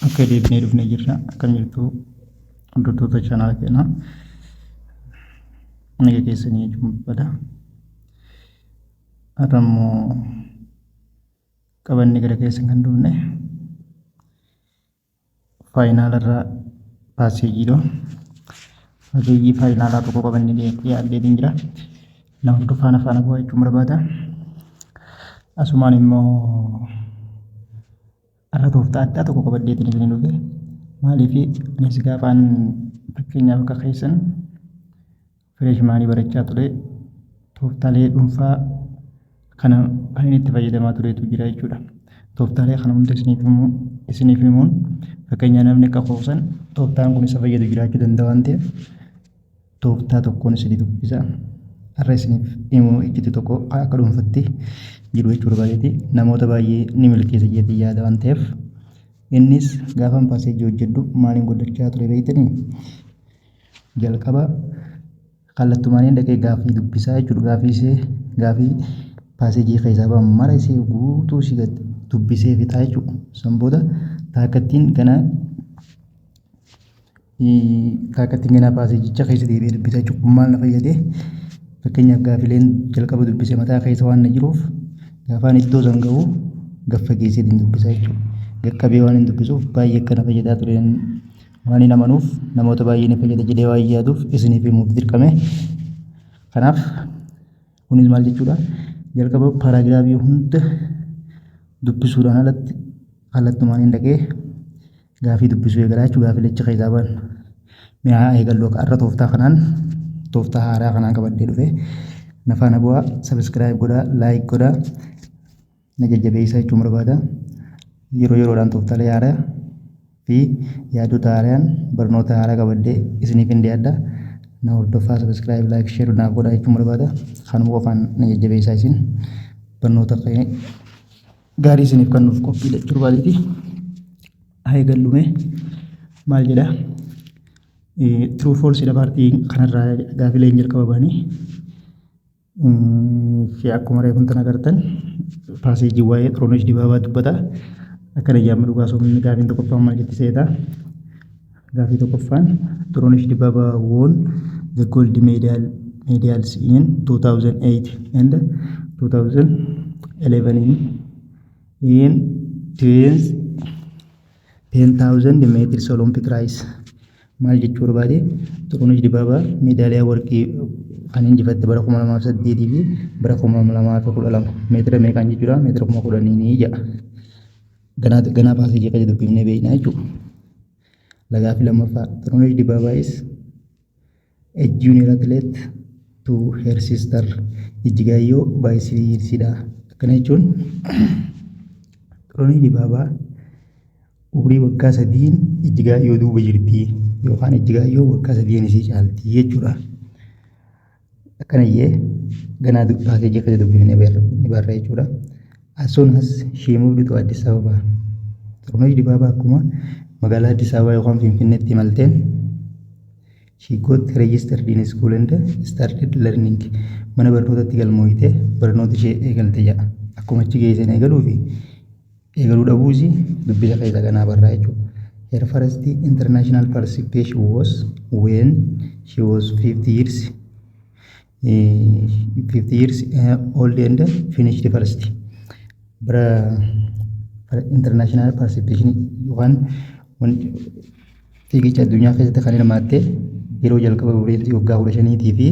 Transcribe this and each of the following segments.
Akka deebinee dhufnee jirra. Akkam jirtu, hordoftoota channel keenyaa? Naga keessanii jechuun barbaada. Har'a immoo qabannee gara keessan kan dhufne final irraa passageiidha. Passage finalaa tokko qabannee dhiyaadheetiin jira. Nama hordofaa faana bu'aa jechuun barbaada. Asumaan immoo har'a tooftaa addaa tokko qabadheetiin isin dhufe. Maaliif, anis gaafaan fakkeenyaaf akka keessan freshmanii barachaa ture, tooftaalee dhuunfaa kana kan inni itti fayyadamaa turetu jira jechuudha. Tooftaalee kana hunda isiniif himuun, fakkeenya namni akka koosan tooftaan kun isa fayyadu jiraachuu danda'a waan ta'eef, tooftaa tokkoon isinii dubbisa. Har'a isiniif himuu iccitii tokko akka dhuunfatti jiru jechuu barbaadeeti. Namoota baay'ee ni milkeessa jedhee yaada waan ta'eef, innis gaafan passage hojjedhu maaliin godhachaa ture beektanii? Jalqaba kallattumaanii dhaqee gaaffii dubbisaa jechuudha. Gaaffii ishee, gaaffii passage keessaa ba'an mara ishee guutuu ishee gad dubbisee fixaa jechuudha. San booda taakattiin ganaa passageicha keessa deebi'ee dubbisaa jechuudha. Kun maal na fayyadee? Fakkeenyaaf, gaaffileen jalqaba dubbise mataa keessa waan na jiruuf, gaafaan iddoo san ga'u gaffa geesseetiin dubbisaa jechuudha. Qaqqabee waan hin dubbisuuf baay'ee akka na fayyadaa tureen waan hin amanuuf, namoota baay'ee ni fayyada jedhee waan yaaduuf isiniif himuuf dirqame. Kanaaf kunis maal jechuudha? Jalqaba paragraph hunda dubbisuudhaan alatti kallattumaan hin dhaqee gaafii dubbisuu eegalaa jechuudha. Gaafilee achi keessaa ba'an. Mi'aa eegallu akka har'a tooftaa kanaan, tooftaa haaraa kanaan qabadhee dhufe. Na faana bu'aa, subscribe godhaa, like godhaa, na jajjabeessaa jechuun barbaada. Yeroo yeroodhaan tooftaalee haaraa fi yaadota haaraan, barnoota haaraa qabadhee isiniif hin dhiyaadha. Na hordofaa, subscribe, like, share naaf godhaa jechuun barbaada. Kanuma qofaan na jajjabeessaa isin. Barnoota gaarii isiniif kennuuf qophiidha jechuu barbaadeeti. Haa eegallume, maal jedhaa? True false dha part kanarraa gaafileen jalqaba ba'anii. Fi akkuma reefu tan agartan passage waa'ee Xirunesh Dibaabaa dubbata. Akkana jedhama, dhugaa soomni gaafiin tokkoffaan maal jetti seeta? Gaafii tokkoffaan, Xirunesh Dibaabaa won the gold medals in 2008 and 2011 in 10,000 meters Olympic race. Maal jechuu barbaade? Xirunesh Dibaabaa meedaaliyaa warqii kan injifatte bara 2008 fi bara 2012 meetira meeqaan jechuudha? Meetira 10,000 jedha. Ganaa ganaa passage keessa dubbifnee beeknaa jechuudha. Gaaffii lammaffaa, Xirunesh Dibaabaa is a junior athlete to her sister Ijjigaayyoo by 3 years dha. Akkana jechuun Xirunesh Dibaabaa umrii waggaa 3n Ijjigaayyoo duuba jirti yookaan Ijjigaayyoo waggaa 3n isii caalti jechuudha. Akkanayyee ganaa passage keessa dubbifnee ni barra jechuudha. As soon as she moved to Addis Ababa, Xirunesh Dibaabaa akkuma magaalaa Addis Ababaa yookaan Finfinneetti imalteen, she got registered in school and started learning. Mana barnootatti galmooyitee barnoota ishee eegalte jedha. Akkuma achi geesseen eegaluu fi eegaluu dhabuu isii dubbisa keessa ganaa barraa jechuudha. Her first international participation was when she was 50 years old and finished first. Bara international participation yookaan fiigicha addunyaa keessatti kan hirmaatte yeroo jalqaba umriin waggaa 15tii fi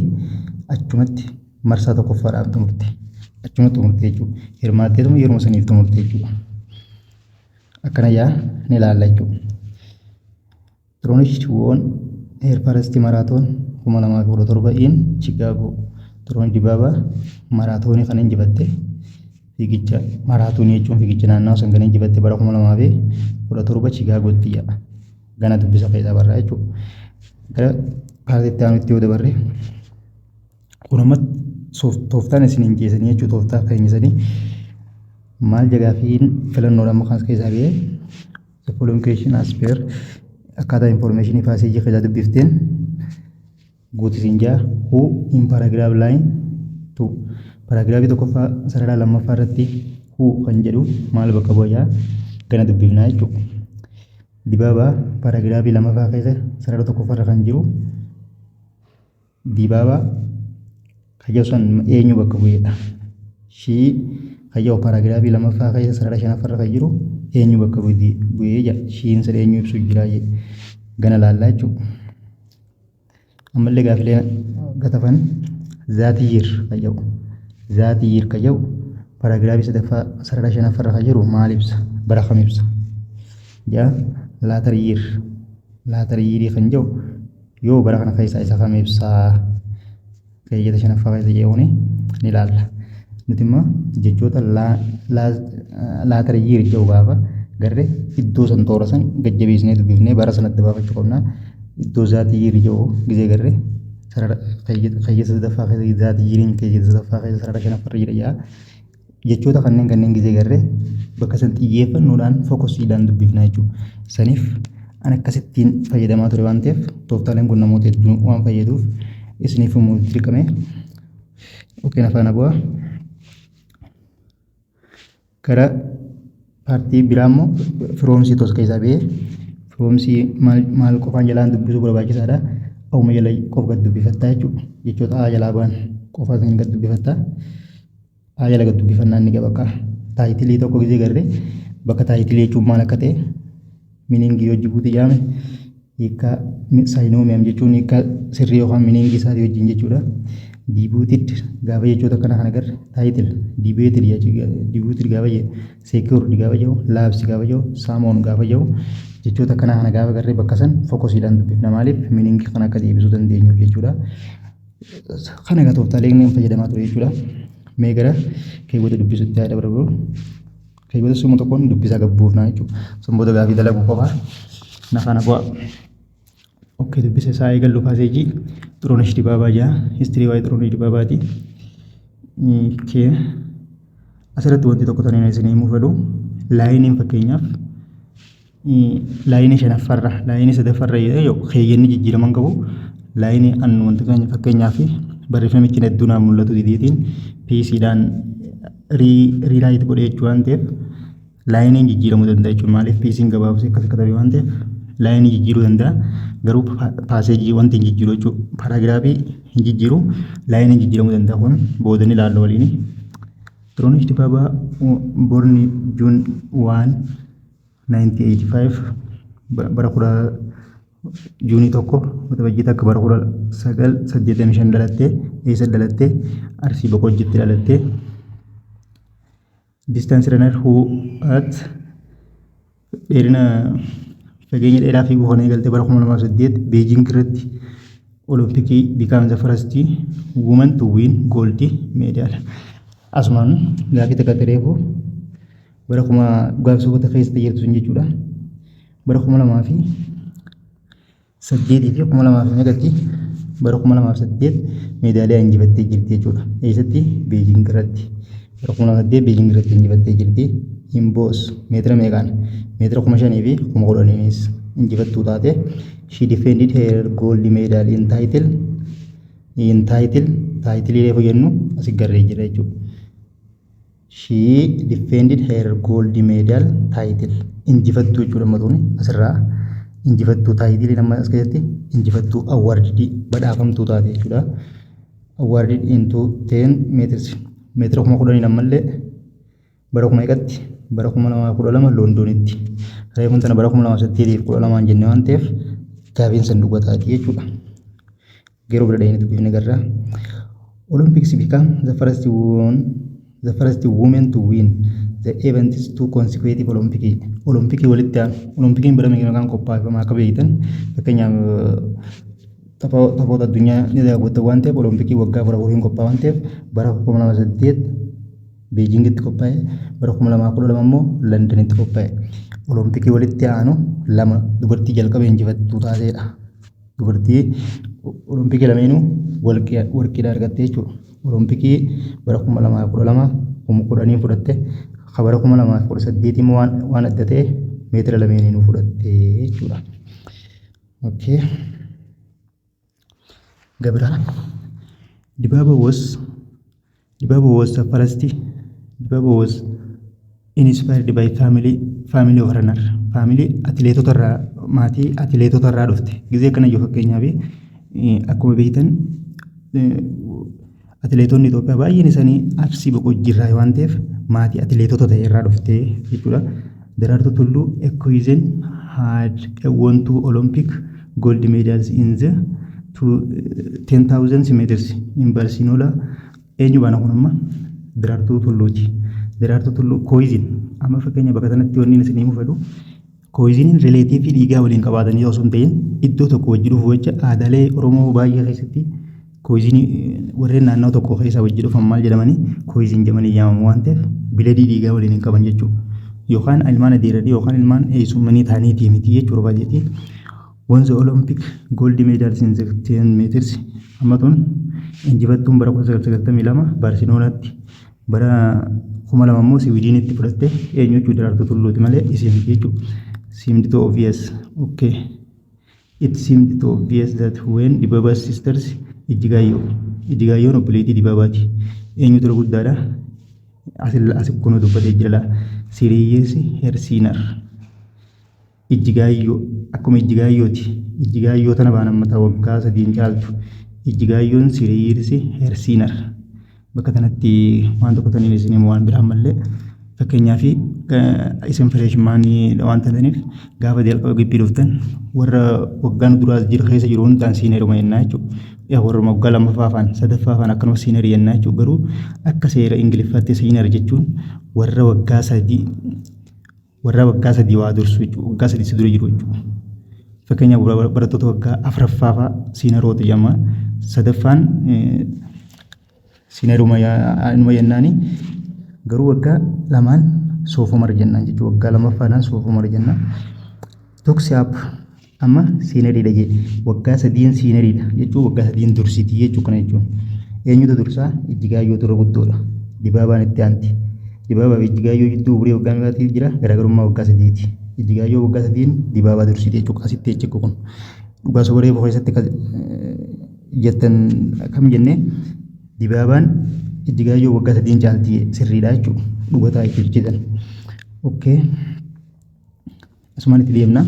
achumatti marsaa tokkoffaadhaaf xumurte. Achumatti xumurte jechuudha. Hirmaatteetuma yeroo saniif xumurte jechuudha. Akkana yaa ni ilaalla jechuudha. Xirunesh won her first marathon 2017 in Chicago. Xirunesh Dibaabaa maraatoonii kan injifatte, fiigicha maraatoonii jechuun fiigicha naannawaa san kan injifatte bara 2017 Chicaagootti jedha. Gana dubbisa keessaa barraa jechuudha. Gara partiitti aanutti yoo dabarre, kun amma tooftaan isin hin geessanii jechuudha, tooftaa keenyisanii maal jagaafiin filannoodhaan maqaan keessaa ba'ee, the following question as per akkaataa information passage keessaa dubbifteen guutisiin jaa. Who in paragraph line 2, paragraph tokkoffaa sarara lammaffaa irratti who kan jedhu maal bakka bu'a? Gana dubbifnaa jechuudha. Dibaabaa paraagiraafii lamaffaa keessa sarara tokkoffaarra kan jiru Dibaabaa kayyoo san eenyu bakka bu'eedha? She kayyoo paraagiraafii lamaffaa keessa sarara shanaffaarra kan jiru eenyu bakka bu'ee jedha. She'n san eenyu ibsu jira jedhe. Gana laallaa jechuudha. Ammallee gaafilee gatafan that year kan jedhu. That year kan jedhu paraagiraafii sadaffaa sarara shanaffaarra kan jiru maal ibsa? Bara kam ibsa? Jaa later year. Later year kan jedhu yoo bara kana keessaa isa kam ibsaa? Keeyyata shanaffaa keessa jedhuuni ni ilaalla. Nuti immoo jechoota later year jedhu gaafa garree iddoo san toora san gajjabeessinee dubbifnee bara sanatti baafachuu qabna. Iddoo that year jedhu gizee garree sarara keeyyata sadaffaa keessa that yeariin keeyyata sadaffaa keessa sarara shanaffaarra jira jaa. Jechoota kanneen gizee garree bakka san xiyyeeffannoodhaan focusiidhaan dubbifna jechuudha. Saniif an akkasittiin fayyadamaa ture waan ta'eef, tooftaaleen kun namoota hedduu waan fayyaduuf isiniif immoo dirqame. Okay, afaan bu'aa. Gara partii biraa immoo firoomsii tos keessaa ba'ee firoomsii maal maal qofaan jalaan dubbisuu barbaachisaadha. Akkuma jala qofa gad dubbifattaa jechuudha. Jechoota A jalaa ba'an qofa kan gad dubbifattaa. A jala gad dubbifannaan ni qaba bakka titleii tokko gisee garree bakka titleii jechuun maal akka ta'e, meaningii hojii guutuu jaame, hiikkaa synonym jechuun hiikkaa sirrii yookaan meaningii isaatii wajjin jechuudha. Debuted gaafa jechoota akkana kana agarre, title debuted, debuted gaafa jedhu, secured gaafa jedhu, lapse gaafa jedhu, summon gaafa jedhu, jechoota akkana kana gaafa agarree bakka san focusiidhaan dubbifna. Maaliif? Meaningii kana akka deebisuu dandeenyuuf jechuudha. Kana egaa tooftaalee inni fayyadamaa ture jechuudha. Mee gara keewwata dubbisutti yaada barbaadu. Keewwata suma tokkoon dubbisaa gabbuufnaa jechuudha. Sun booda gaafii dalaguu qofa na faana bu'a. Okay, dubbisa isaa eegallu. Passageii Xurunesh Dibaabaa jaa. History waa'ee Xurunesh Dibaabaati. Okay. Asirratti wanti tokko taniin isin himuu fedhu, lineiin fakkeenyaaf lineii shanaffarra, lineii sadaffarra yoo keeyyanni jijjiiraman qabu, lineii an wanti fakkeenyaaf barreeffamichi hedduu naan mul'atu dideetiin PCdhaan rewrite godhee jechuu waan ta'eef, lineiin jijjiiramuu danda'a jechuudha. Maaliif? PCn gabaabsee akkas katabe waan ta'eef lineii jijjiiruu danda'a. Garuu passageii wanti hin jijjiiru jechuudha. Paraagiraafii hin jijjiiru, lineiin jijjiiramuu danda'a, kun booda ni ilaalla waliini. Xurunesh Dibaabaa born June 1 1985, bara 10 Juunii 1, Waxabajjii 1, bara 1985 dhalattee. Eessa dhalattee? Arsii Boqojjitti dhalattee. Distance runner who at dheerina fageenya dheeraa fiiguu kan eegalte bara 2008 Beijing irratti Olompikii, become the first woman to win gold medal. Asumaan gaafii takka ta'eefu bara kuma gaafii keessa jirtu sun jechuudha. Bara 2008 fi 2000 fi meeqatti, bara 2008 meedaaliyaa injifattee jirti jechuudha. Eessatti? Beijing irratti. Bara 2008 Beijing irratti injifattee jirti. In both meetira meeqaan? Meetira 5,000 fi 10,000nis injifattuu taate. She defended her gold medal in title, titleii reefu jennu asii garree jira jechuudha. She defended her gold medal title, injifattuu jechuudha matuuni asirraa injifattuu titleii nama as keessatti injifattuu, awarded badhaafamtuu taate jechuudha. Awarded into 10 meters, meetira 10,000 ammallee bara kuma meeqatti? Bara 2012 Loondoonitti. Reefuun tana bara 2008 fi 12 jenne waan ta'eef gaafiin san dhugataati jechuudha. Yeroo bira dhahanii dubbifne garraa. Olympics become the first one, the first woman to win the events two consecutive Olympic. Olompikii walitti aanu. Olompikiin bara meeqa qophaa'e akka beektan, fakkeenyaaf taphoota addunyaa ni daawwattan waan ta'eef, Olompikii waggaa 4 afuriin qophaa'e waan ta'eef, bara 2008 Beijingitti qophaa'e, bara 2012 immoo Londonitti qophaa'e. Olompikii walitti aanu lama dubartii jalqaba injifattuu taateedha. Dubartii Olompikii lameenuu warqiidha argatte jechuudha. Olompikii bara 2012 10,000 fudhatte, bara 2018 immoo waan adda ta'e meetira lameeniinuu fudhatte jechuudha. Okay. Gabira. Dibaaba was the first Dibaaba was inspired by family of runner. Family atileetota irraa, maatii atileetota irraa dhufte. Gizee kana iyyuu fakkeenyaaf akkuma beektan atileetonni Itoophiyaa baay'een isaanii Arsii Boqojjii irraa waan ta'eef maatii atileetota ta'e irraa dhufte jechuudha. Daraartuu Tulluu, a cousin, had won two Olympic gold medals in the 10,000 meters in Barcelona. Eenyu baana kun amma? Daraartuu Tulluuti. Daraartuu Tulluu cousin. Amma fakkeenya bakka kanatti wanni isin himuu fedhu, cousiniin relative dhiigaa waliin qabaatanii osoo hin ta'in iddoo tokko wajji dhufu jecha. Aadaalee Oromoo baay'ee keessatti cousinii warreen naannoo tokko keessa wajji dhufan maal jedhamanii? Cousin jedhamanii yaamamu waan ta'eef bloodii dhiigaa waliin hin qaban jechuudha. Yookaan ilmaan adeeradii yookaan ilmaan eessummanii ta'aniitii miti jechuudha baay'eetii. Won the Olympic gold medals in the 10 meters. Amma tun injifattuun bara 1992 Baarselonaatti, bara 2000 immoo Siwiidinitti fudhatte eenyu jechuudha? Daraartuu Tulluuti malee isii miti jechuudha. Seemed to obvious. Okay. It seemed to obvious that when Dibaba's sisters Ijjigaayyoo. Ijjigaayyoon obboleettii Dibaabaati. Eenyutu irra guddaadha? Asi kunoo dubbatee jira. 3 years her senior. Ijjigaayyoo akkuma Ijjigaayyooti. Ijjigaayyoo tana baan ammata waggaa 3n caaltu. Ijjigaayyoon 3 years her senior. Bakka kanatti waan tokko taniin isin himu, waan biraan mallee fakkeenyaaf isin freshmanii waan ta'aniif gaafa jalqaba gibbii dhuftan warra waggaan duraas jiru keessa jiru hundaan senioruma jennaa jechuudha. Warra waggaa lammaffaa afaan sadaffaa afaan akkanuma senior jennaa jechuudha. Garuu akka seera Ingiliffaatti senior jechuun warra waggaa 3 waa dursu jechuudha. Waggaa 3 si dura jiru jechuudha. Fakkeenyaaf barattoota waggaa afuraffaa fa'aa senioroota jedhama. Sadaffaan senioruma jennaani. Garuu waggaa lamaan sophomore jennaan jechuudha. Waggaa lammaffaadhaan sophomore jenna. Takes up amma senioriidha jedhe. Waggaa 3n senioriidha jechuun waggaa 3n dursitii jechuu kana jechuun. Eenyutu dursaa? Ijjigaayyoo dura guddoodha. Dibaabaan itti aanti. Dibaabaa fi Ijjigaayyoo jidduu umurii waggaa meeqaati jira? Garaagarummaa waggaa 3ti. Ijjigaayyoo waggaa 3n Dibaabaa dursiti jechuudha. Asitti jechuudha kun. Dhugaa sobaree keessatti jettan akkam jennee? Dibaabaan Ijjigaayyoo waggaa 3n caalti, sirriidha jechuudha. Dhugataa jechuudha jedhan. Okay. Asumaan itti deemna.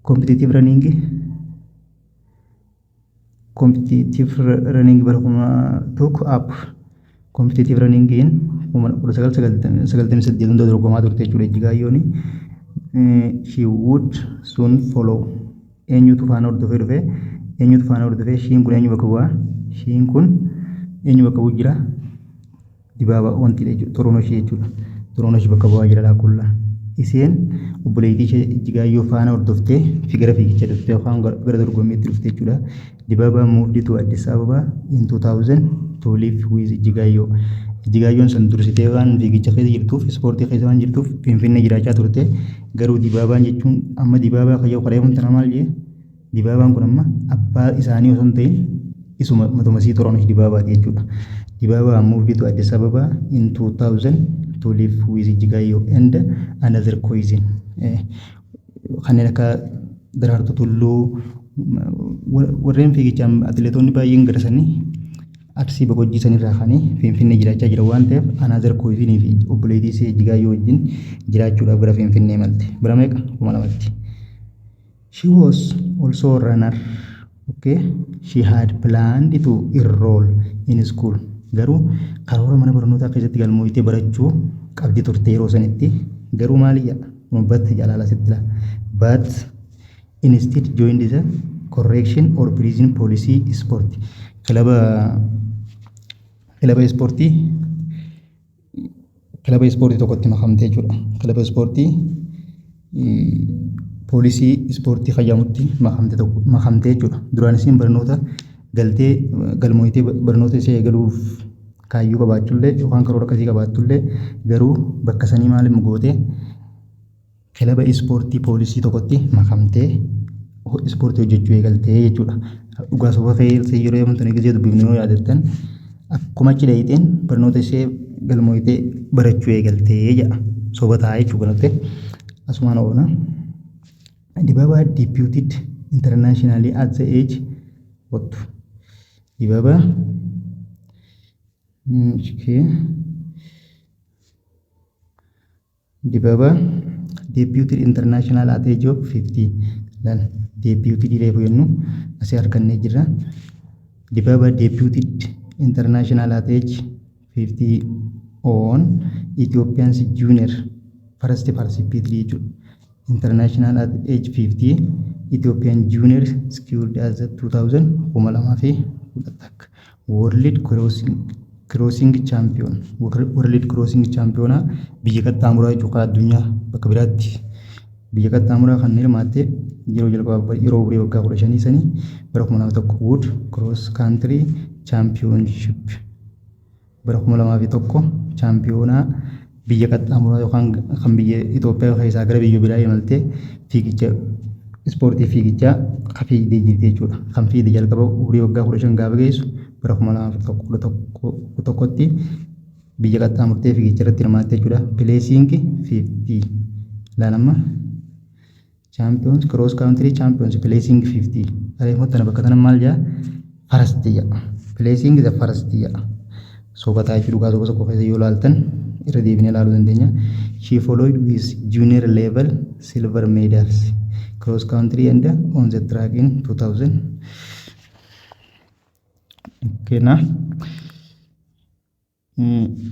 Competitive running. Competitive running bara 1000 up. Competitive runningiin 1998 hunda dorgomaa turte jechuudha Ijjigaayyoon. She would soon follow. Eenyutu faana hordofee dhufe? Eenyutu faana hordofee? Sheiin kun eenyu bakka bu'aa? Sheiin kun eenyu bakka bu'u jira? Dibaabaa wanti jechuudha. Xuruunashii jechuudha. Xuruunashii bakka bu'aa jira laakullaa. Isheen obboleettii ishee Ijjigaayyoo faana hordoftee fi gara fiigicha dhuftee yookaan gara dorgommiitti dhufte jechuudha. Dibaabaa moved to Addis Ababa in 2000 to live with Ijjigaayyoo. Ijjigaayyoon san dursitee waan fiigicha keessa jirtuuf, ispoortii keessa waan jirtuuf Finfinnee jiraachaa turte. Garuu Dibaabaan jechuun amma Dibaabaa kayyoo qaree kun tana maal jee? Dibaabaan kun amma abbaa isaanii osoo hin ta'in isuma matuma sii Xurunesh Dibaabaati jechuudha. Dibaabaa moved to Addis Ababa in 2000 to live with Ijjigaayyoo and another cousin. Kanneen akka Daraartuu Tulluu, warreen fiigichaan atileetonni baay'een gara sanii Arsii Boqojjii sanirraa ka'anii Finfinnee jiraachaa jiran waan ta'eef another cousinii fi obboleettii ishee Ijjigaayyoo wajjin jiraachuudhaaf gara Finfinnee malte. Bara meeqa? 2000tti. She was also a runner. Okay. She had planned to enroll in school. Garuu karoora mana barnootaa keessatti galmooyitee barachuu qabdi turte yeroo sanitti. Garuu maaliyya? But jalaala sitti laa. But instead joined the correction or prison police sport. Kilaba ispoortii tokkotti makamte jechuudha. Kilaba ispoortii poolisii ispoortii fayyamutti makamte tokko makamte jechuudha. Duraan isiin barnoota galtee galmooyitee barnoota ishee eegaluuf kaayyoo qabaachuullee yookaan karoora akkasii qabaattullee, garuu bakka sanii maaliif goote? Kilaba ispoortii poolisii tokkotti makamtee ispoortii hojjechuu eegaltee jechuudha. Dhugaa soba keessa yeroo yemmuu gisee dubbifnu yoo yaadattan akkuma achi dhayiteen barnoota ishee galmooyitee barachuu eegaltee jedha. Soba ta'a jechuu kanatti asumaan oona. Dibaabaa debuted internationally at the age what? Dibaabaa, okay. Dibaabaa Debuted international at age of 50. Laal, debuted reefu jennu asii argannee jirra. Dibaabaa debuted international at age 50 on Ethiopians junior first participate jechuudha. International at age 50 Ethiopian junior secured as 2000 2011 World Crossing Champion, World Crossing Champion biyya qaxxaamuraa jechuudha. Addunyaa bakka biraatti biyya qaxxaamuraa kan hirmaatte yeroo jalqabaa yeroo umurii waggaa 15 sanii bara 2001. Wood Cross Country Championship bara 2001 chaampiyoonaa biyya qaxxaamuraa yookaan kan biyya Itoophiyaa keessaa gara biyya biraa imaltee fiigicha ispoortii fiigichaa kan fiigdee jirti jechuudha. Kan fiigde jalqaba umurii waggaa 15 gaafa geessu bara 2011tti biyya qaxxaamurtee fiigicha irratti hirmaatte jechuudha. Placing 50 ilaalama. Champions cross country champions placing 50. Reefu tana bakka tana maal jaa? First jedha. Placing the first jedha. Sobataa jechuudha. Dhugaa soba tokko keessa yoo ilaaltan irra deebinee ilaaluu dandeenya. She followed with junior level silver medals cross country and on the track in 2000. Kenna.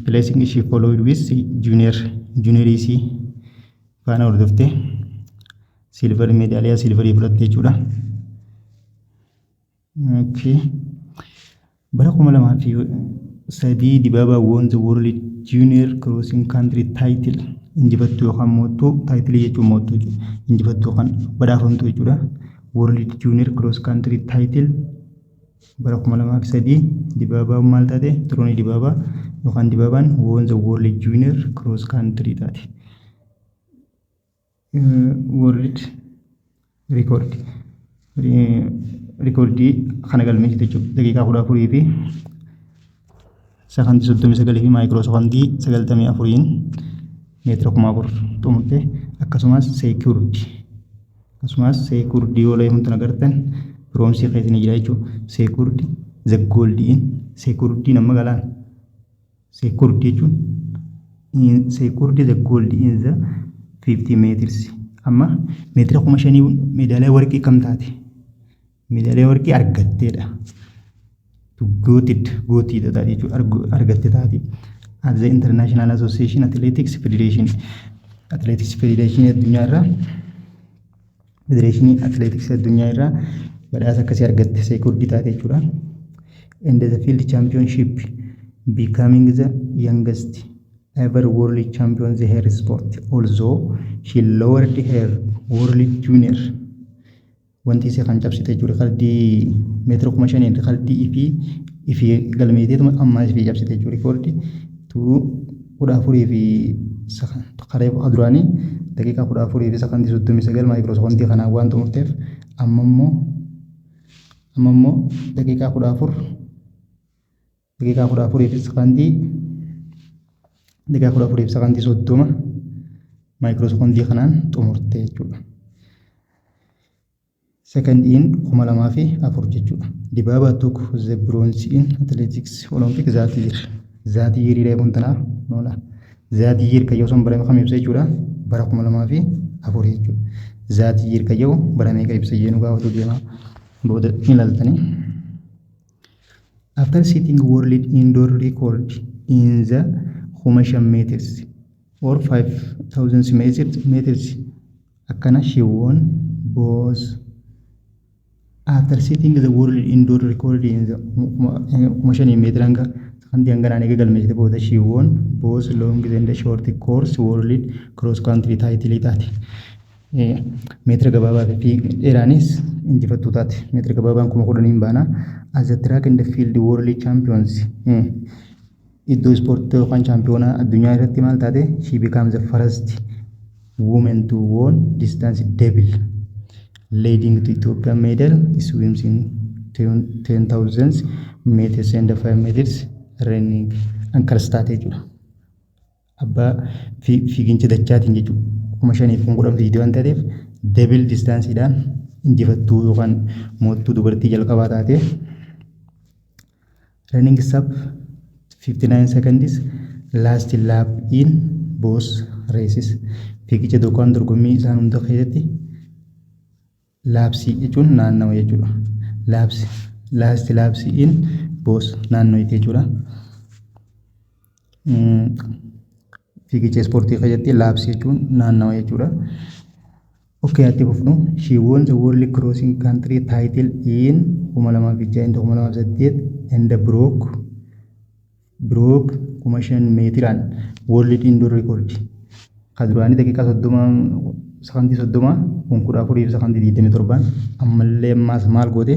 Placing she followed with junior isii faana hordoftee silver meedaaliyaa silverii fudhatte jechuudha. Okay. Bara 2003 Dibaabaa won the world junior crossing country title, injifattuu yookaan moottuu, title jechuun moottuu jechuudha. Injifattuu yookaan badhaafamtuu jechuudha. World junior cross country title bara 2003 Dibaabaan maal taate? Xuruunee Dibaabaa yookaan Dibaabaan won the world junior cross country taate. World record rikoordii kana galmeessite jechuudha. Daqiiqaa 14 fi sakandii 39 fi maayikiroo sakandii 94n meetira 4000 xumurte. Akkasumas secured yoo leefuun agartan bronze keessa ni jira jechuudha. Secured the gold in secured nama galaan secured jechuun secured the gold in the 50 meters. Amma meetira 5000 meedaaliyaa warqii kam taate? Meedaaliyaa warqii argatteedha. Gootid gootiidha taate jechuudha, argatte taate. At the International Association Athletics Federation, Athletics Federation addunyaa irraa, Federeeshinii Athletics addunyaa irraa badhaasa akkasii argatte, secured taate jechuudha. And the field championship, becoming the youngest ever world champion in her sport, although she lowered her world junior wanti isee kan cabsite jechuudha. Rikardii meetira 5000n rikardii ifii galmeeteetuma ammaa ifii cabsite jechuudha. Rikoordii tuu 14 fi karee duraanii daqiiqaa 14 fi sakandii 39 maayikiroo sekondii kanaan waan xumurteef, amma immoo daqiiqaa 14 fi sakandii daqiiqaa 14 fi sakandii 30 maayikiroo sekondii kanaan xumurte jechuudha. Second in 2004 jechuudha. Dibaabaa took the bronze in athletics Olympic that year. That year reefuun tanaaf noola. That year kayyoo sun bara kam ibsa jechuudha? Bara 2004 jechuudha. That year kayyoo bara meeqa ibsa jeenu gaafatu deema booda ni ilaaltanii. After setting world indoor record in the 5000 meters or 5000 meters akkana, she won both. After setting the world indoor record in the 5000 meetira hanga sakandii hanganaan eega galmeessite booda, she won both long and short course world cross country title taate. Meetira gabaabaa fi dheeraanis injifattuu taate. Meetira gabaabaan 10,000n baana. As a track and field world champions, iddoo ispoortii yookaan chaampiyoonaa addunyaa irratti maal taate? She became the first woman to won distance double, leading to Ethiopian medal swims in 10,000 meters and 5 meters running anchors taate jechuudha. Abbaa fiigincha dachaatiin jechuudha. 5000f 10,000 fiigdee waan taateef double distanceiidhaan injifattuu yookaan moottuu dubartii jalqabaa taate. Running sub 59 seconds last lap in both races. Fiigicha yookaan dorgommii isaan hunda keessatti laps jechuun naannawa jechuudha. Laps, last laps in both naannoo jechuudha. Fiigicha ispoortii keessatti laps jechuun naannawa jechuudha. Okay, atti fufnu. She won the world cross country title in 2006, 2008 and broke 5000 meetiraan world indoor record. Ka duraanii daqiiqaa 30 sakandii 30, kun 14 fi sakandii 27. Ammallee ammaas maal goote?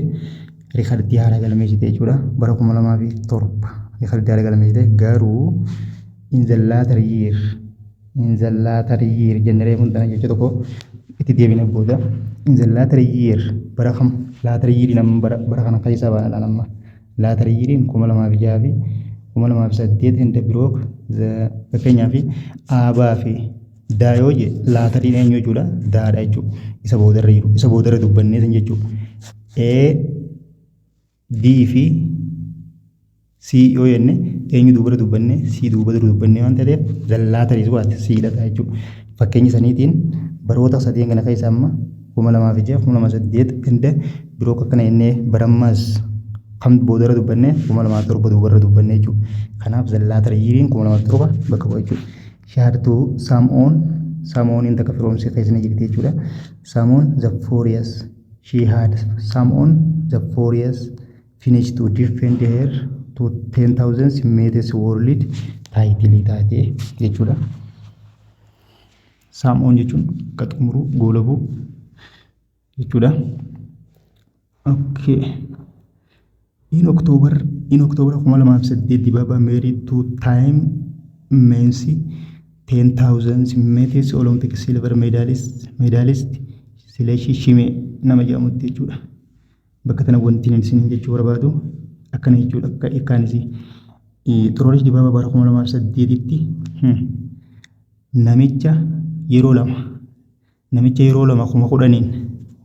Rikardii haaraa galmeessite jechuudha. Bara 2007 rikardii haaraa galmeessite. Garuu in the later year, in the later year jennee hundana jecha tokko itti deebine booda, in the later year bara kam? Later year nama bara kana keessaa baanadhaan amma later yeariin 2006 fi 2008 and broke. Fakkeenyaaf aabaa fi daa yoo je, lateriin eenyu jechuudha? Daadha jechuudha. Isa boodarra jiru, isa boodarra dubbannee san jechuudha. A, D fi C yoo jenne, eenyu duubarra dubbanne? C duuba dura dubbanne waan ta'eef, the lateris waati C dha jechuudha. Fakkeenya saniitiin baroota sadeen kana keessa amma 2006, 2008 and broke akkana jennee, barammaas kam boodarra dubbanne? 2007 duubarra dubbanne jechuudha. Kanaaf the later yeariin 2007 bakka bu'a jechuudha. She had to someone, someoneiin takka firoomsee keessa ni jirti jechuudha. Someone the 4 years, she had someone the 4 years finish to defend her to 10,000 meters world title taate jechuudha. Someone jechuun akka xumuruu, goolabuu jechuudha. Okay. In October 2008, Dibaba married two time men's 10,000 meters Olympic silver medalist Sileshi Shime nama jedhamutti jechuudha. Bakka tana wanti isin jechuu barbaadu akkana jechuudha, akka hiikkaanis Xurunesh Dibaabaa bara 2008tti namicha yeroo lama 10,000n,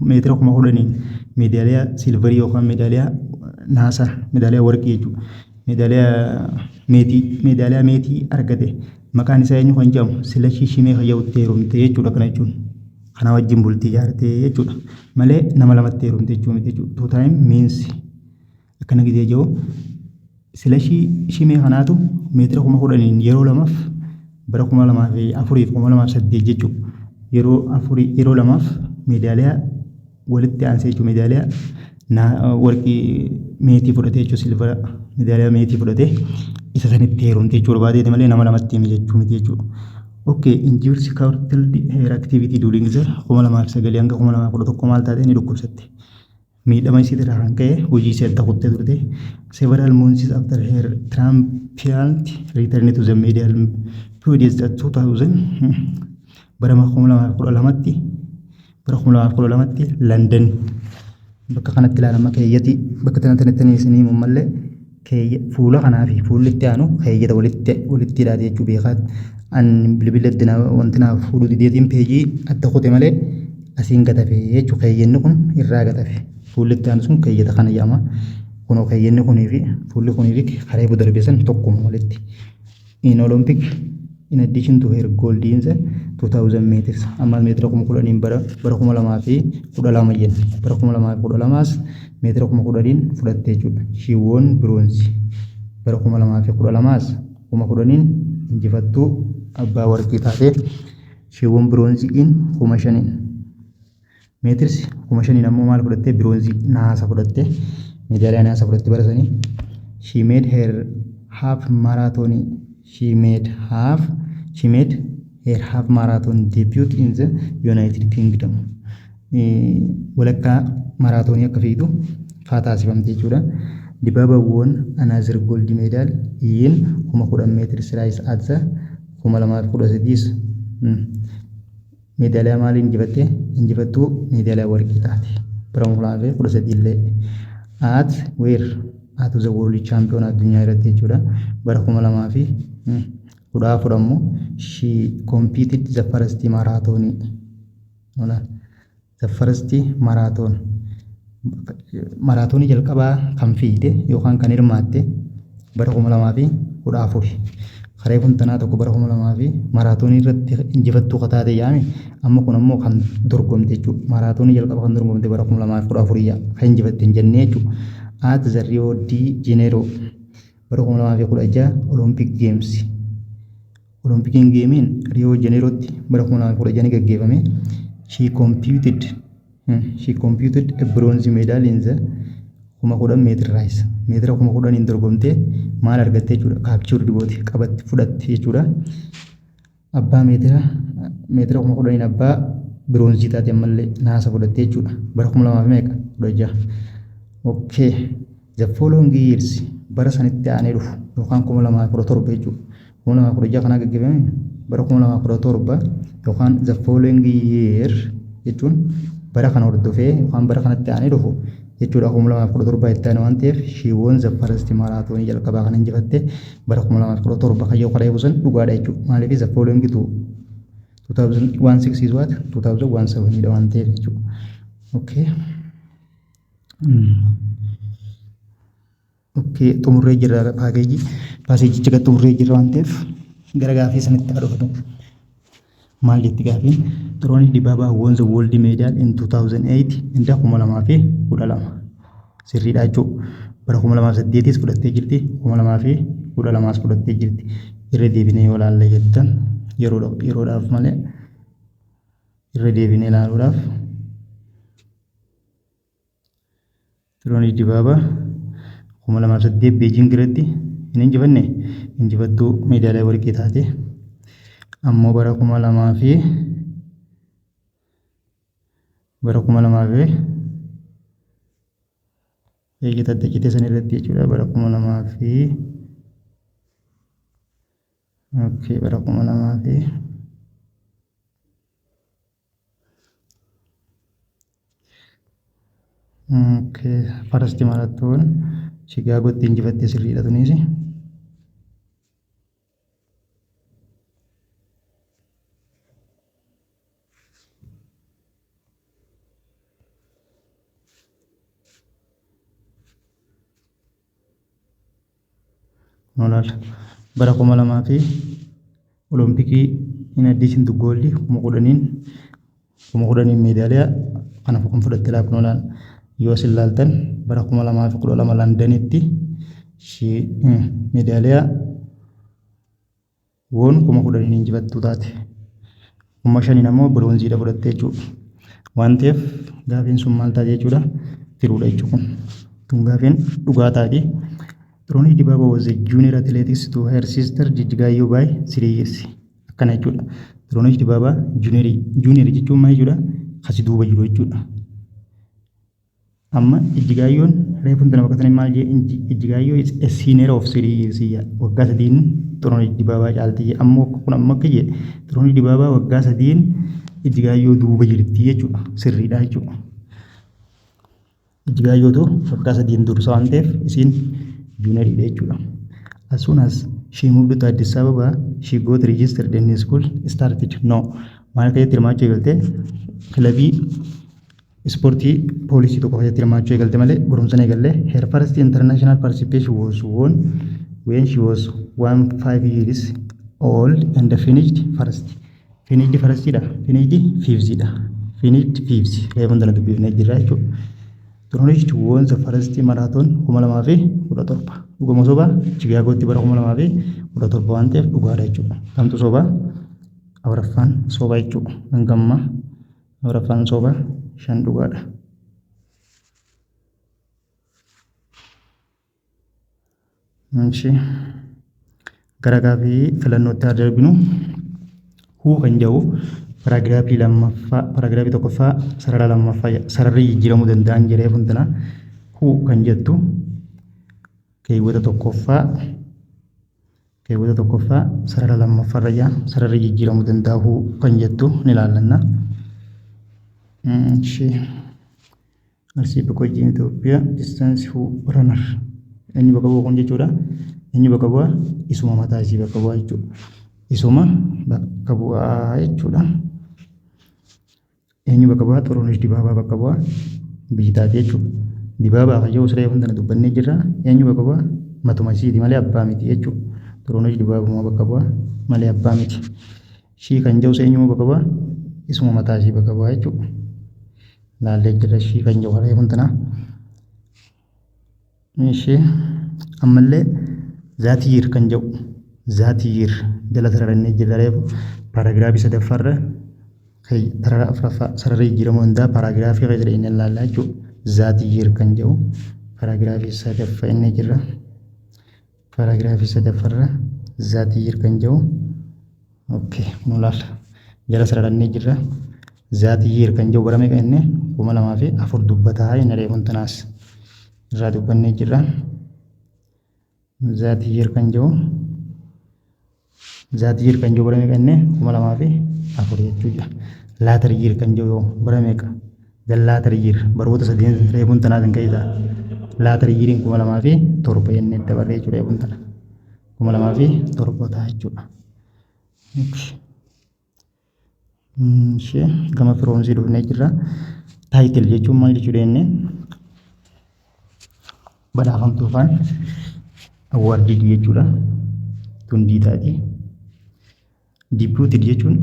meetira 10,000n meedaaliyaa silverii yookaan meedaaliyaa naasaa, meedaaliyaa warqii jechuudha. Meedaaliyaa meetii, meedaaliyaa meetii argate maqaan isaa eenyu kan jedhamu, Silashii Shimee kan jedhutti heerumte jechuudha kana jechuun. Kana wajjin bultii ijaarte jechuudha. Malee nama lamatti heerumte jechuu miti jechuudha. Two time means akkana gisee jiru, Silashii Shimee kanaatu meetira 10,000n yeroo lamaaf, bara 2004 fi 2008 jechuudha. Yeroo afurii, yeroo lamaaf meedaaliyaa walitti aansee jechuudha. Meedaaliyaa warqii meetii fudhatee jechuudha. Silver meedaaliyaa meetii fudhatee isa sanitti heerumte jechuu barbaadeeti malee nama lamatti hime jechuu miti jechuudha. Okay, injuries curtailed her activity during the 2009 hanga 2011. Maal taate? Ni dhukkubsatte. Miidhama isii irraa kan ka'e hojii ishee adda kuttee turte. Several months after her triumphant return to the medal podium at 2000, bara 2012tti, bara 2012tti London. Bakka kanatti ilaalama keeyyati bakka tana tanatti isinii mallee fuula kanaa fi fuulli itti aanu keeyyata walitti hidhaate jechuu beekaa. An bilbila itti wanti naaf fuudhu dideetiin peejii adda kute malee asiin gatafe jechuu. Keeyyanni kun irraa gatafe, fuulli itti aanu sun keeyyata kana jedhama. Kunoo keeyyanni kunii fi fuulli kunii fi karee darbe san tokkuma walitti. In Olympic, in addition to her gold in the 2000 meters, amma meetira 10,000n bara 2012 jenne, bara 2012s meetira 10,000n fudhatte jechuudha. She won bronze. Bara 2012s 10,000n injifattuu abbaa warqii taate. She won bronze in 5000n meters. 5000n ammoo maal fudhatte? Bronze, naasa fudhatte, meedaaliyaa naasa fudhatte bara sanii. She made her half marathon she made half she made her half marathon debut in the United Kingdom. Walakkaa maraatoonii akka fiigdu faa taasifamte jechuudha. Dibaaba won another gold medal in 10,000 meters race at the 2013. Meedaaliyaa maaliin injifatte? Injifattuu meedaaliyaa warqii taate. Bara 2013 illee at where? At the world champion addunyaa irratti jechuudha. Bara 2014 ammoo she competed the first marathon. The first marathon, maraatoonii jalqabaa kan fiigde yookaan kan hirmaatte bara 2014. Karee kun tanaa tokko bara 2000 fi maraatoonii irratti injifattuu ka taate yaame amma kun ammoo kan dorgomte jechuudha. Maraatoonii jalqaba kan dorgomte bara 2014 yaa kan injifatte hin jennee jechuudha. At the Rio de Janeiro bara 2016 Olympic Games. Olympic Gameiin Rio Janeirotti bara 2016 ni gaggeeffame. She competed a bronze medal in the 10,000 meter race. Meetira 10,000n dorgomtee maal argatte jechuudha? Capture goote, qabatti fudhatte jechuudha. Abbaa meetira 10,000n abbaa biroonzii taate, ammallee naasa fudhatte jechuudha. Bara 2000 fi meeqa? 16. Okay. The following years, bara sanitti aanee dhufu yookaan 2017 jechuudha. 2016 kanaa gaggeeffame, bara 2017 yookaan the following year jechuun bara kana hordofee yookaan bara kanatti aanee dhufu jechuudha. 2017 itti aane waan ta'eef, she won the first marathonii jalqabaa kan injifatte bara 2017 kan yoo karaa eegusan dhugaadha jechuudha. Maaliif? The following to 2016 is what? 2017 dha waan ta'eef jechuudha. Okay. Okay, xumurree jirra, passageicha gad xumurree jirra waan ta'eef gara gaafii sanitti haa dhufnu. Maal jetti gaafiin? Xirunesh Dibaabaa won the gold medal in 2008 inda 2012. Sirriidha jechuudha. Bara 2008s fudhattee jirti, 2012s fudhattee jirti. Irra deebinee yoo ilaalle jettan, yeroodhaaf malee irra deebinee ilaaluudhaaf, Xirunesh Dibaabaa 2008 Beijing irratti hin injifanne, injifattuu meedaaliyaa warqii taate. Ammoo bara 2000 fi eeyyata adda citee san irratti jechuudha, bara 2000 fi, okay, bara 2000 fi, okay, first marathon Chicagotti injifattee, sirriidha tunis. Noolaal bara 2000 fi Olompikii in addition to gold 10,000n meedaaliyaa kana kan fudhatte laaf noolaal. Yoo isin ilaaltan, bara 2012 Londonitti meedaaliyaa won 10,000n injifattuu taate. 5,000n ammoo biroonziidha fudhatte jechuudha. Waan ta'eef gaafiin sun maal taate jechuudha? Truedha jechuudha kun. Tun gaafiin dhugaa taati. Xirunesh Dibaabaa was a junior athletics to her sister Ijjigaayyoo by 3 years. Akkana jechuudha. Xirunesh Dibaabaa juniorii. Juniorii jechuun maal jechuudha? Kasi duuba jiru jechuudha. Amma Ijjigaayyoon reefuun tana bakka maal jee? Ijjigaayyoo is a senior of 3 years, waggaa 3n Xirunesh Dibaabaa caalti. Ammoo kun amma akka jee Xirunesh Dibaabaa waggaa 3n Ijjigaayyoo duuba jirti jechuudha. Sirriidha jechuudha. Ijjigaayyootu waggaa 3n dursa waan ta'eef isiin junioriidha jechuudha. As soon as she moved to Addis Ababa, she got registered in school started. No. Maal keessatti hirmaachuu eegalte? Kilabii ispoortii poolisii tokko keessatti hirmaachuu eegalte malee barumsa hin eegalle. Her first international participation was won when she was 15 years old and finished first. Finished first dha. Finished fifth dha. Finished fifth. Reefuun tana dubbifnee jirra jechuudha. Xirunesh won the first marathon 2017. Dhuguma sobaa? Chicaagootti bara 2017 waan ta'eef dhugaadha jechuudha. Kamtu sobaa? Afuraffaan soba jechuudha. Hanga ammaa afuraffaan soba, shan dhugaadha. Inshi gara gaafii filannootti haa darbinu. Who kan jedhu paragraphii lammaffaa, paragraphii tokkoffaa sarara lammaffaa, sararri jijjiiramuu danda'an jedhee funtana. Who kan jettu keewwata tokkoffaa sarara lammaffaarra jira, sararri jijjiiramuu danda'a. Who kan jettu ni ilaallanna. Inshi Arsii Boqojjiin Itoophiyaa distance who runner eenyu bakka bu'a kun jechuudha. Eenyu bakka bu'a? Isuma mataa isii bakka bu'a jechuudha. Isuma bakka bu'aa jechuudha. Eenyu bakka bu'aa? Xurunesh Dibaabaa bakka bu'aa biyyi taate jechuudha. Dibaabaa kan jedhu siree tana dubbannee jirra. Eenyu bakka bu'aa? Matuma isiiti malee abbaa miti jechuudha. Xirunesh Dibaabuma bakka bu'a malee abbaa miti. She kan jedhus eenyuma bakka bu'a? Isuma mataa ishii bakka bu'a jechuudha. Laallee jirra she kan jedhu haree kun. Ishee ammallee that year kan jedhu, that year jala sararannee jirra. Reefu paragraphii sadaffaarra, sarara afuraffaa, sarara jijjiiramuu hundaa paragraphii keessa inni ilaallaa jechuudha. That year kan jedhu paragraphii sadaffaa inni jirra. Paragraphii sadaffaarra that year kan jedhu, okay, nu laalla. Jala sararannee jirra. That year kan jedhu bara meeqa inni? 2004 dubbataa inni reefuun tanaas irraa dubbannee jirra. That year kan jedhu, that year kan jedhu bara meeqa inni? 2004 jechuudha. Latter year kan jedhu bara meeqa? The latter year baroota sadeen reefuun tanaa kan keessa latter yeariin 2007 jennee dabarree jechuudha reefuun tana. 2007 ta'a jechuudha. Ishee gama firoomsii dhufnee jirra. Title jechuun maal jechuudha jennee? Badhaafamtuu afaan awarded jechuudha. Tundii taati. Debuted jechuun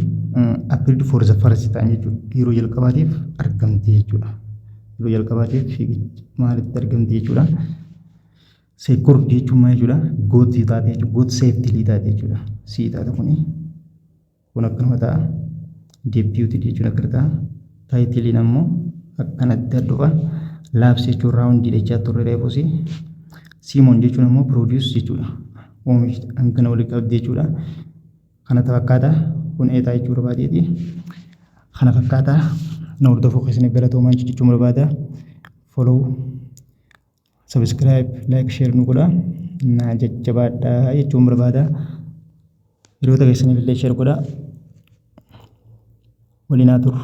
appeared for the first time jechuudha. Yeroo jalqabaatiif argamte jechuudha. Yeroo jalqabaatiif fiigicha maalitti argamte jechuudha. Secured jechuun maal jechuudha? Got taate jechuudha. Got safely taate jechuudha. Sii taate kuni. Kun akkanuma ta'a. Debuted jechuun akkana ta'a. Titleiin ammoo akkanatti dhufa. Laps jechuun round jechaa turre reefusi. Simon jechuun ammoo produce jechuudha. Oomisha hangana walii qabdi jechuudha. Kana fakkaata. Kun eetaa jechuu barbaadeeti. Kana fakkaata. Na hordofuu keessaniif galatoomaa jechuun barbaada. Follow, subscribe, like, share nu godhaa. Na jajjabaadhaa jechuun barbaada. Hiriyoota keessaniif illee share godhaa. Waliin haa turru.